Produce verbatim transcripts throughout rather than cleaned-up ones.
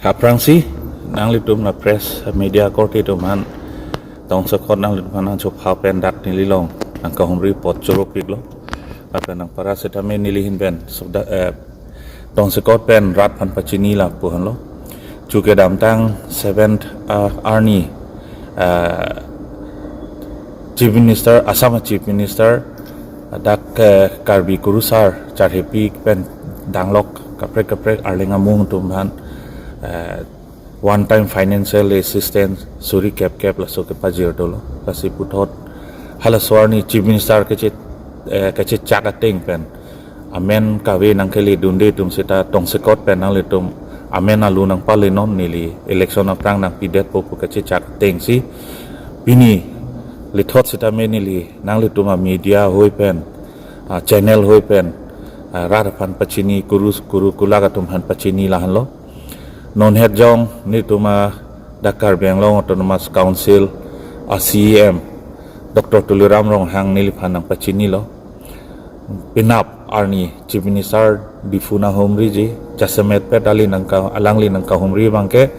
Aphrangsi nanglitum la press media korte atum aphan tongsekot nanglitum aphan nangchopha pen dak neli along nangkahumri apot choropiklo. Lapen anparta setame neli ahin pen sukda, eh, tongsekot pen rat aphan pachini lapu henlo. Chu kedamtang seventh, ah, arni, ah, Chief Minister, Assam Chief Minister, dak, eh, Karbi Kurusar charhepi pen danglok kaprek kaprek Arleng amung atum aphan, eh, one time financial assistance suri kep kep laso kepajir dolo. Lasi puthot halaso arni Chief Minister kache, eh, kachechak ateng pen amen kave nangkele dunde atum seta tongsekot pen nanglitum amen alu nangpalenon, neli election aphrang nangpidetpo pu kachechak atengsi pini lithot setame neli nanglitum amedia ahoi pen, ah, channel ahoi pen, ah, rat aphan pachini, kurus kuru kulak atum aphan pachini lahenlo. Non het jong nelitum adak Karbi Anglong Autonomous Council a-C E M Doctor Tuliram Ronghang neliphan nangpachinilo. Penap arni Chief Minister Diphu nanghumriji, jasemet pet ali nangka, alangli nangkahumri abangke,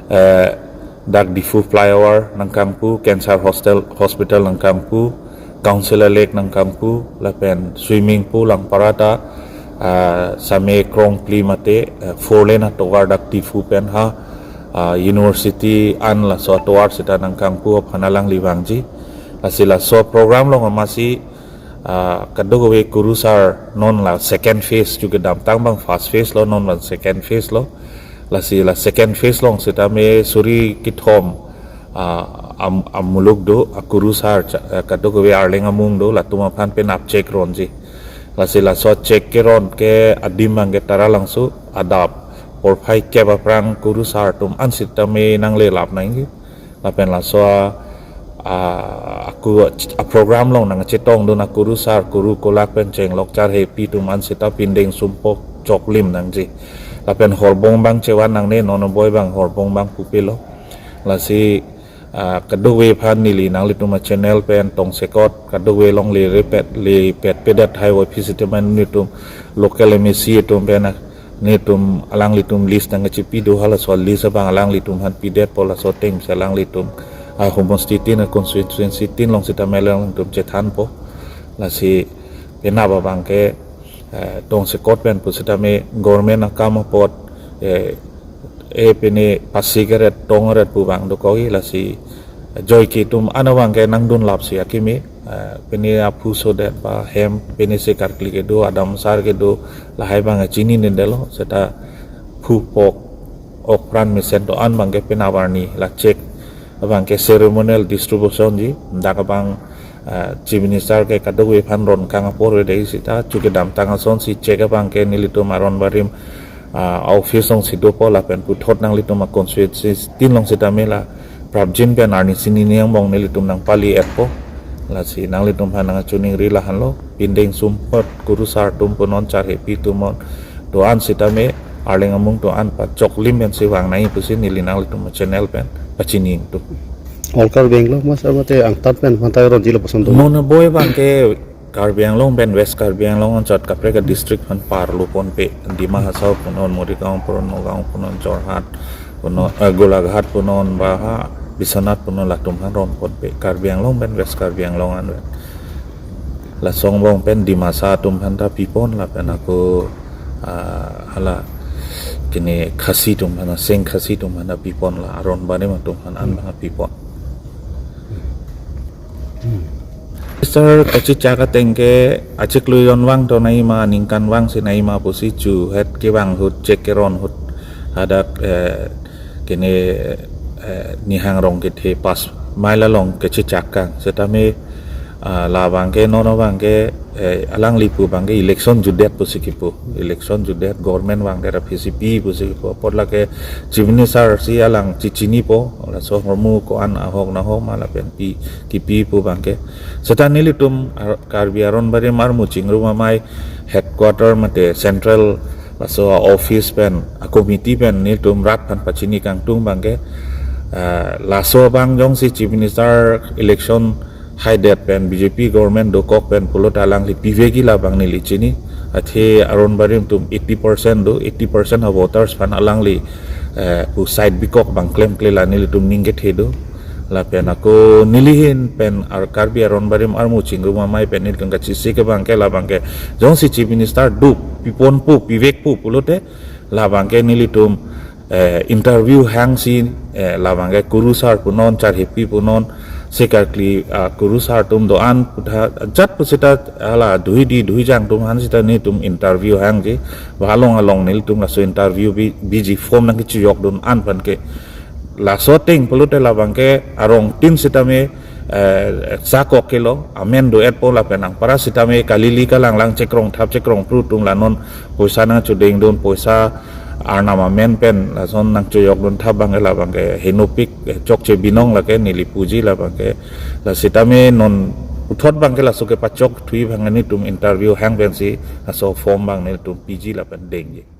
eh, dak Diphu flyover nangkangpu, cancer hostel, hospital nangkangpu, Council a-lake nangkangpu, lapen swimming pool, anparta, ah, same krongphli mate, eh, four lane atovar dak Diphu pen ha, ah, university an laso atovar seta nangkangpu aphan alangli vangji. Lasi laso program along amatsi, ah, kadokave kurusar, non la second phase, chu kedamtang abang first phase lo, non abang second phase lo. Lasi la second phase along setame suri kethom, ah, am-, amuluk do, akurusar cha-, ah, kadokave Arleng amung do, latum aphan penap check ronji. Lasi laso check keron ke adim abangke Taralangso, adap porphai kep aphrang kurusar atum an setame nanglelap nangji. Lapen laso a, a, aku a program along nangchetongdun akurusar kuru kulak pen chenglok charhepi atum an seta pindeng sumpok choklim nangji. Lapen horbong abang chevan nangne, non aboi abang horbong abang pupilo. Lasi, ah, kadokave aphan neli nanglitum a-channel pen tongsekot kadokave along le repet, le petpedet hai, aphi setame nelitum local M A C atum pen, ah, nelitum alanglitum list nangkachipido, halaso list abang alanglitum aphan pidetpo, laso atengsi alanglitum, ah, homosti tin, ah, constituency tin along setame alanglitum chethanpo. Lasi penap abangke, eh, tongsekot pen pusitame government akam apot, eh, eh, pine pasi keret tong keret pu abang dokok-i, lasi joike atum an abangke nangdunlapsi akimi, eh, pine aphu sodet ba hem pine se karkli kedo, adamsar kedo, lahai abang chinine detlo, seta phupok okpran mesen do-an abangke penap arni la check abangke ceremonial distribution ji, dak abang, ah, Chief Minister ke kadokave aphan ronkang apor dei seta, chu kedamtang asonsi check abangke nelitum aron barim, ah, office alongsi dopo, lapen puthot nanglitum a-constituency tin along setame la prapjin pen arni sini ni angbong nelitum nangpali-etpo. Lasi nanglitum aphan nangchiningri lahenlo, pindeng sumpot kurusar atum punon, charhepi atum punon, do-an setame Arleng amung do-an pachoklim pensi vang nangji pusi neli nanglitum a-channel pen pachini ingtung. All Karbi Anglong mas abate angtan pen aphan ta ronji lapuson do. Non aboi abangke Karbi Anglong pen West Karbi Anglong anchot kaprek a-district aphan parlo ponpe, Dima Hasao punon, Morigaon punon, Nagaon punon, Jorhat punon, eh, Golaghat punon, ba ha Biswanath punon, latum aphan ron ponpe. Karbi Anglong pen West Karbi Anglong an pen. Laso angbong pen Dimasa atum aphan ta pipon, lapen ako, ah, hala kene Khasi atum aphan, Seng Khasi atum aphan ta pipon, la aron barim atum aphan an aphan pipon. Sir, kachechak ateng ke achiklo jon vang to nangji ma, ningkan vangsi nangji ma pusi chu het kevang ahut, check keron ahut, hadak, eh, kene, eh, Nihang Rongkethe pas mile along kachechak kang. Setame, ah, labangke non abangke, eh, alangli pu abangke election jutdet pusi kipu. Election jutdet, government vangdet aphi si pi pusi kipu. Apot lake Chief Minister si alang chichinipo, laso ahormu ko-an ahok nahok ma lapen pi, kipi pu abangke. Seta nelitum ar-, Karbi aron barim armu chingrum amei headquarter mate central laso office pen, a-committee pen nelitum rat aphan pachini kangtung abangke, ah, laso abang jongsi Chief Minister election haidet pen B J P government dokok pen pulote alangli pivekji labang neli chini. Athe aron barim atum eighty percent do, eighty percent a-voters aphan alangli eh, pu side bikok abang klemkle la nelitum ning kethe do. Lapen ako neli ahin pen ar Karbi Aron Barim armu chingrum amei pen nelitum kachisi ke abangke labangke jongsi Chief Minister do piponpo pivekpo pulote labangke nelitum eh, interview hangsi, eh, labangke kurusar punon, charhepi punon, sekarkli, ah, kurusar atum do-an putha jat pusita hala duhi di duhi jang atum aphan sita nelitum interview hangji, ba along along nelitum laso interview bi, biji form nangkechojokdun an aphan ke. Laso ateng pulote labangke arongtin sitame, eh, sakok kelo, amen do-etpo lapen anparta sitame kalili kalanglang chekrong thap chekrong phru atum la non poisa nangchodengdun, poisa arnam amen pen lason nangchojokdun thap abangke labangke henopik, eh, chokche binong lake neli puji labangke. La sitame non puthot abangke laso kepachok thuji abang nelitum interview hang pensi laso form abang nelitum piji lapen dengji.